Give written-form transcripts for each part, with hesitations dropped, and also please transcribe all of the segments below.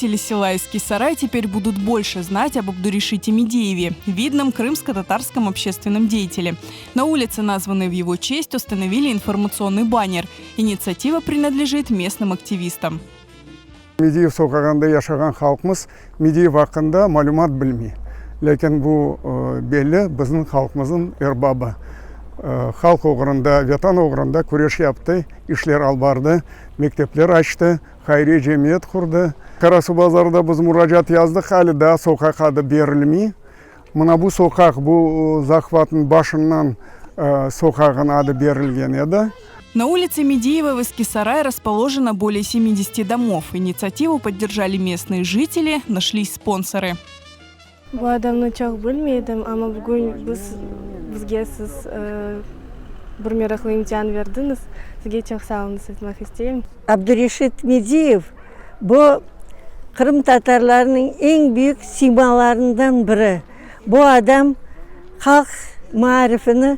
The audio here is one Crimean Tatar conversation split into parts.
Жители села Эски-Сарай теперь будут больше знать об Абдурешите Медиеве, видном крымско-татарском общественном деятеле. На улице, названной в его честь, установили информационный баннер. Инициатива принадлежит местным активистам. Mediyev soqağında yaşağan halqımız Mediyev aqqında malümat bilmey. Lâkin bu belli, bizim halqımıznıñ erbabı. Halq oğrunda, Vetan oğrunda küreş yaptı, işler alıp bardı, mektepler açtı, hayriye cemiyet qurdı. Qarasuvbazarda biz muracaat yazdıq, ali daa soqaq adı berilmey. Mına bu soqaq, bu zahvatnıñ başından soqağınıñ adı berilgen edi. На улице Медиева в Эскисарае расположено более 70 домов. Инициативу поддержали местные жители, нашлись спонсоры. Bu adamnı çoq bilmey edim, amma bugün biz, bizge siz bir meraqlı imtian berdiñiz. Sizge çoq sağ oluñız aytmaq isteyim. Abdureşit Mediyev bu qırımtatarlarnıñ eñ büyük simalarından biri. Bu adam halq maarifini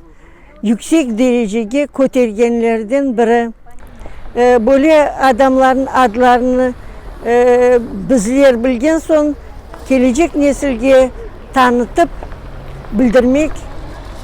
yüksek derecege kötergenlerden biri. Böyle adamlarnıñ adlarını bizler bilgen soñ, kelecek nesilge tanıtıp bildirmek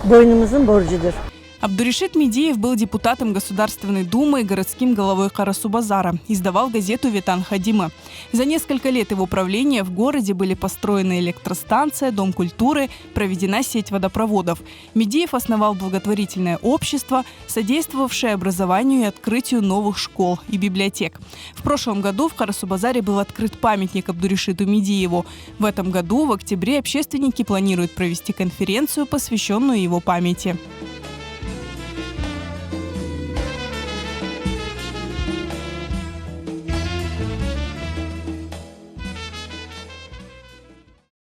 boynumıznıñ borcudır. Абдурешит Медиев был депутатом Государственной Думы и городским головой Карасубазара. Издавал газету «Ветан Хадима». За несколько лет его правления в городе были построены электростанция, Дом культуры, проведена сеть водопроводов. Медиев основал благотворительное общество, содействовавшее образованию и открытию новых школ и библиотек. В прошлом году в Карасубазаре был открыт памятник Абдурешиту Медиеву. В этом году, в октябре, общественники планируют провести конференцию, посвященную его памяти.